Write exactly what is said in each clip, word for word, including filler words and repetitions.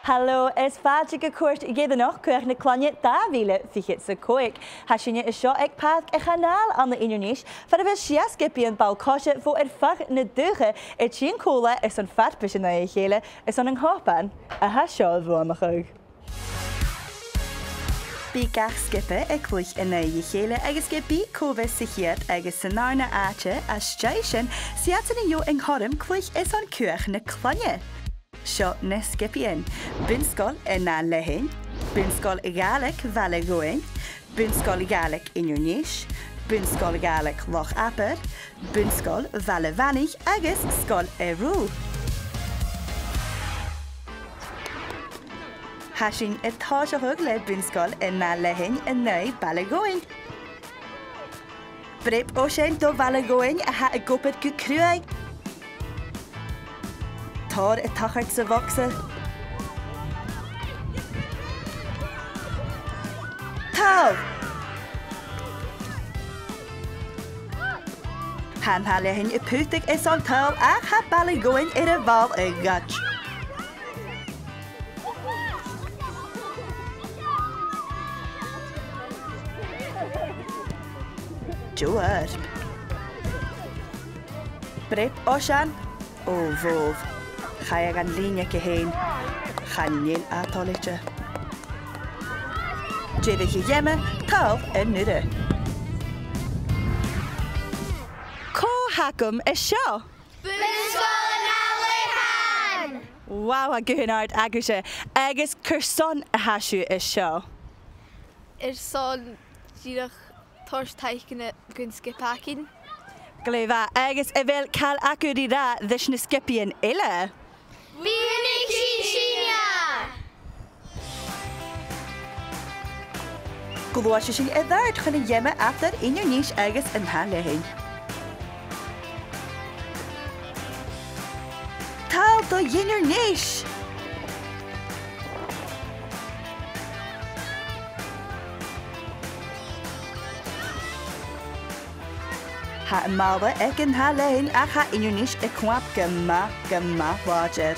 Halò, is fàilte gu Cuairt Dheireannach Cuach na Cloinne dà mhìle fichead 's a còig. Tha sinne an seo aig Pàirc a' Chanàil ann an Inbhir Nis, far a bheil sia sgiobaidhean ball-coise bho air feadh na dùthcha a' tighinn còmhla airson farpais an aghaidh a chèile airson an cupan a tha seo a bhuannachadh. Bidh gach sgioba a' cluich an aghaidh a chèile agus ge bith cò bhios sa chiad agus san dàrna àite às dèidh sin, 's iadsan a gheibh an cothrom cluich airson Cuach na Cloinne. Seo na sgiobaidhean: Bun-sgoil an Ath Leathann, Bun-sgoil Ghàidhlig Bhaile Ghobhainn, Bun-sgoil Ghàidhlig Inbhir Nis, Bun-sgoil Ghàidhlig Loch Abar, Bun-sgoil Bhaile Mhanaich agus Sgoil an Rubha. Tha sinn a' tòiseachadh le Bun-sgoil an Ath Leathann an aghaidh Baile Ghobhainn. Breab Oisein do Bhaile Ghobhainn a tha ag obair gu cruaidh. Tòrr a' tachairt sa bhogsa. Tadhal! Tha an t-Ath Leathann a' putadh airson tadhal ach tha Baile Ghobhainn air a' bhall a ghoid. Deagh oidhirp. Breab Oisein. Ò, bhobh. Chaidh e dhan lìne aige fhèin. Chan eil e toilichte. Deireadh a' gheama, tadhal an urra. Cò th' agam an seo? Bun-sgoil an Ath Leathann! Wow, tha guthan àrd agaibhse. Agus carson a tha sibh an seo? Airson dìreach toirt taic dhan sgioba againn. Glè mhath, agus a bheil càil agaibh ri ràdh ris na sgiobaidhean eile? Bidh mi a' ciallachadh. Gluaisidh sinn air adhart chun a' gheama eadar Inbhir Nis agus an t-Ath Leathann. Tadhal do dh'Inbhir Nis! Tha am ball aig an t-Ath Leathann ach tha Inbhir Nis a' coimhead gu math, gu math làidir.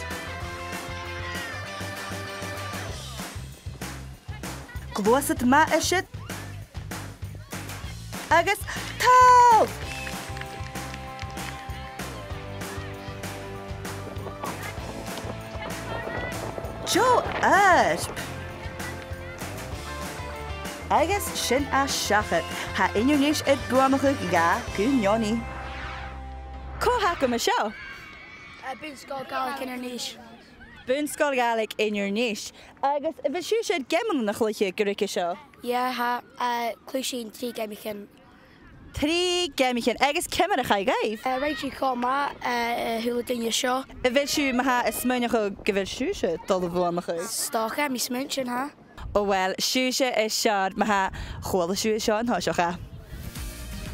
Gluasad math an siud. Agus tadhal! Deagh oidhirp! Agus sin e seachad. Tha Inbhir Nis air buannachadh dhà gu neoni. Cò th' agam an seo? Eh, Bun-sgoil Ghàidhlig Inbhir Nis. Bun-sgoil Ghàidhlig Inbhir Nis. Agus a bheil sibhse air geamannan a chluich gu ruige seo? Yeah, tha, eh, chluich sinn trì geamaichean. Trì geamaichean. Agus ciamar a chaidh dhuibh? Eh, rinn sinn cho math, eh, a h-uile duine seo. A bheil sibh ma-thà a' smaoineachadh gu bheil sibhse a' dol a bhuannachadh? 'S dòcha, tha mi a' smaointinn, tha. Ò uill, sibhse as fheàrr ma-thà, chuala sibh an seo an toiseach e.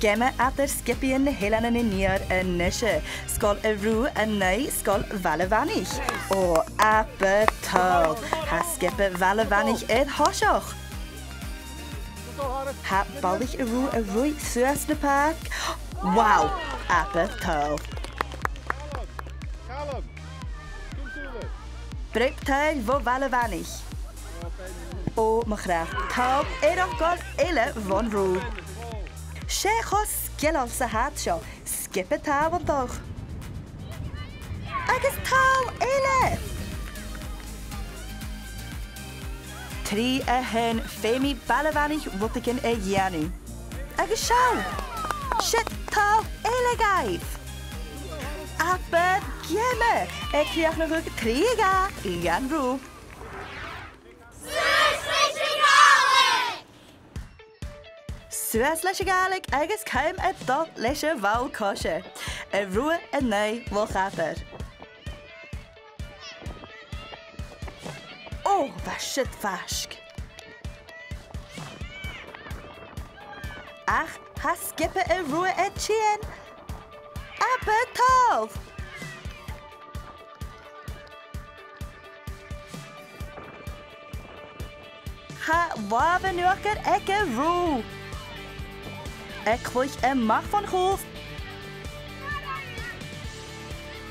Geama eadar sgiobaidhean na h-Eileanan an Iar a-nise. Sgoil an Rubha an aghaidh Sgoil Bhaile Mhanaich. Ò, abair tadhal. Tha sgioba Bhaile Mhanaich air thoiseach. Tha balaich an Rubha a' ruith suas na pàirc. Wow! Abair tadhal. Breab tadhail bho Bhaile Mhanaich. Ò, mo chreach. Tadhal air a' ghoal eile bhon Rubha. 'S e cho sgileil 's a tha iad seo. Sgioba tàlantach. Agus tadhal eile! Trì a h-aon, feumaidh Baile Mhanaich rudeigin a dhèanamh. Agus seall! Siud tadhal eile dhaibh! Abair geama! A' crìochnachadh trì a dhà dhan Rubha. Suas leis a' Ghàidhlig agus cùm a' dol leis a' bhall-coise. An Rubha an aghaidh Loch Abar. Ò, bha siud faisg. Ach tha sgioba an Rubha a' tighinn. Abair tadhal! Tha làmh an uachdair aig an Rubha. A' cluich a-mach fon chùl.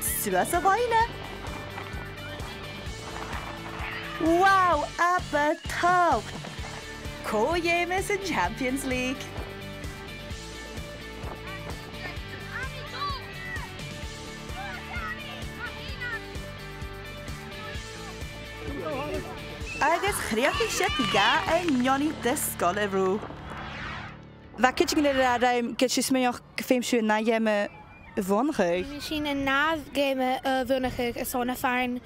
Suas an loidhne. Wow, abair tòrr! Co-dhèanamh san Champions League. Agus chrìochnaich siud ga h-aon neoni do Sgoil an Rubha. Bha cuideigin ag ràdh rium gun smaoinich sinn gum feum sinn an ath gheama a bhuannachadh. Bha sinn an ath gheama a bhuannachadh airson a' faighinn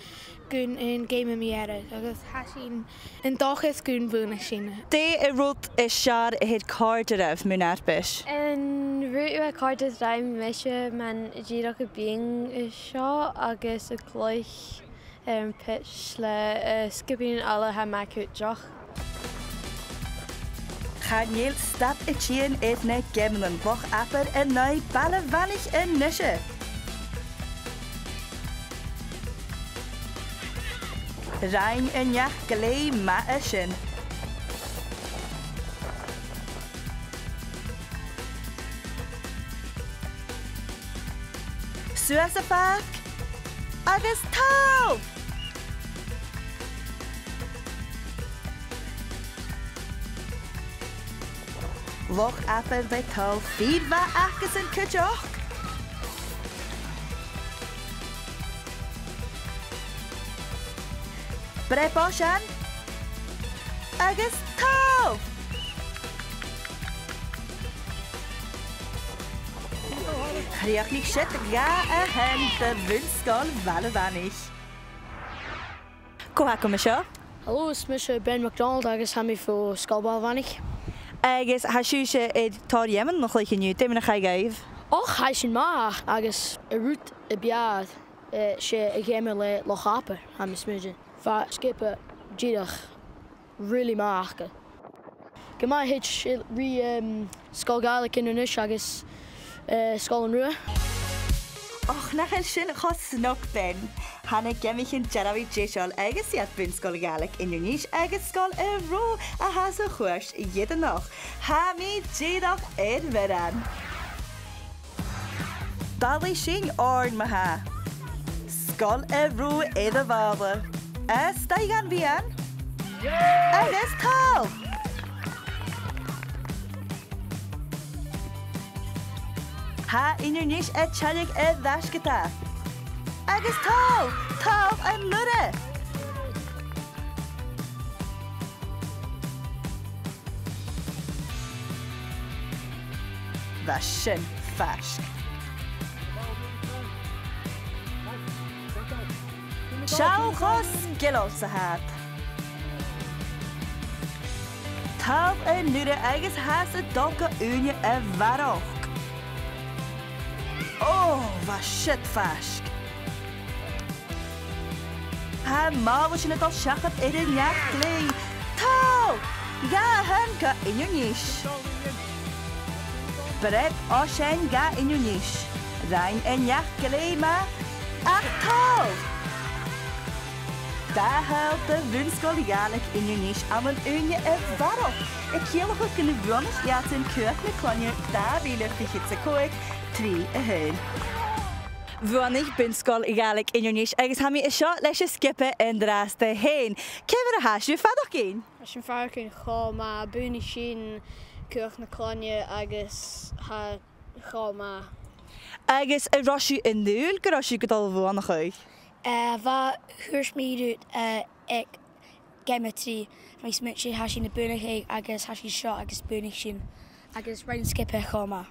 gun an geama mu dheireadh, agus tha sinn an dòchas gun bhuannaich sinn. Dè an rud as fheàrr a tha a' còrdadh riut mun fharpais? An rud a tha a' còrdadh rium, mise, mar a tha dìreach a' bhith an seo agus a' cluich air a' phitch le, eh, sgiobaidhean eile a tha math cuideachd. Chan eil stad a' tighinn air na geamannan. Loch Abar an aghaidh Baile Mhanaich a-nise. Rinn an neach-glèidhidh math a sin. Suas a' phàirc. Agus tadhal! Loch Abar le tadhal fìor mhath acasan cuideachd. Breab oisein. Agus tadhal! Chrìochnaich siud dhà a h-aon do Bhun-sgoil Bhaile Mhanaich. Cò th' agam an seo? Hello, is mise Ben MacDonald agus tha mi bho Sgoil Bhaile Mhanaich. Agus tha sibhse air tòrr gheamannan a chluich an-diugh, dè mar a chaidh dhuibh? Och, chaidh sin math agus an rud a b' fheàrr, eh, 's e a' gheama le Loch Abar, tha mi a' smaoineachadh. Bha an sgioba dìreach really math aca. Gu math thèid ri, em, Sgoil Ghàidhlig Inbhir Nis agus, eh, Sgoil an Rubha. Och, nach eil sin cho snog, Ben. Tha na geamaichean dearbhadh deiseil agus iad Bun-sgoil Ghàidhlig Inbhir Nis agus Sgoil an Rubha a tha sa chuairt dheireannach. Tha mi dìreach air bhioran. Balaich sinn oirnn ma-thà. Sgoil an Rubha air a' bhàlla. A-staigh dhan bhian. Agus tadhal! Tha Inbhir Nis a' tilleadh air ais gu taobh. Agus tadhal! Tadhal an-uiridh! Bha sin faisg. Seall cho sgileil 's a tha iad. Tadhal an-uiridh agus tha iad a' dol gu ùine a bharrachd. Ò, bha siud faisg. Tha am bàla sin a' dol seachad air an neach-glèidhidh. Tadhal! Dhà a h-aon gu Inbhir Nis. Breab oisein gu Inbhir Nis. Rinn an neach-glèidhidh math, ach tadhal! Dà thadhal do Bhun-sgoil Ghàidhlig Inbhir Nis ann an ùine a bharrachd, a' ciallachadh gun do bhuannaich iadsan Cuach na Cloinne dà mhìle fichead 's a còig, trì a h-aon. Bhuannaich Bun-sgoil Ghàidhlig Inbhir Nis agus tha mi an seo leis an sgioba an-dràsta fhèin. Ciamar a tha sibh a' faireachdainn? Tha sinn a' faireachdainn cho math, bhuannaich sinn Cuach na Cloinne agus tha e cho math. Agus an robh sibh an dùil gun robh sibh a' dol a bhuannachadh? Eh, bha, thuirt mi riut, eh, aig geama trì, bha mi a' smaoineachadh tha sinn a' buannachadh agus tha sinn seo agus bhuannaich sinn. Agus rinn an sgioba cho math.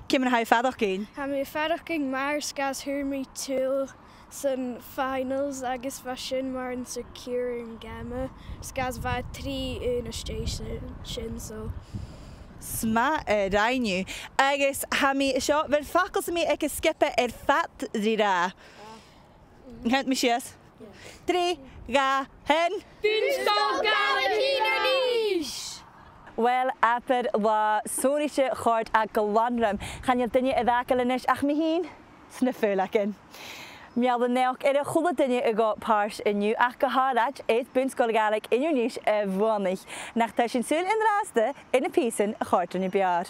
Ciamar a tha thu a' faireachdainn? Tha mi a' faireachdainn math, 's gus fhuair mi tadhal san finals agus bha sin mar an secure an geama, 's gus bha trì a h-aon às dèidh sin, so. 'S math a rinn thu. Agus tha mi seo, bheil facal sam bith aig an sgioba air fad ri ràdh? An can mi sìos? Trì, dhà, aon. Bun-sgoil Ghàidhlig Inbhir Nis! Uill, abair latha sònraichte, chòrd e glan rium. Chan eil duine air fhàgail a-nis ach mi fhìn 's na faoileagan. Meal do naidheachd air a h-uile duine a ghabh pàirt an-diugh ach gu h-àraid air Bun-sgoil Ghàidhlig Inbhir Nis a bhuannaich. Nach toir sinn sùil an-dràsta air na pìosan a chòrd rinn a b' fheàrr.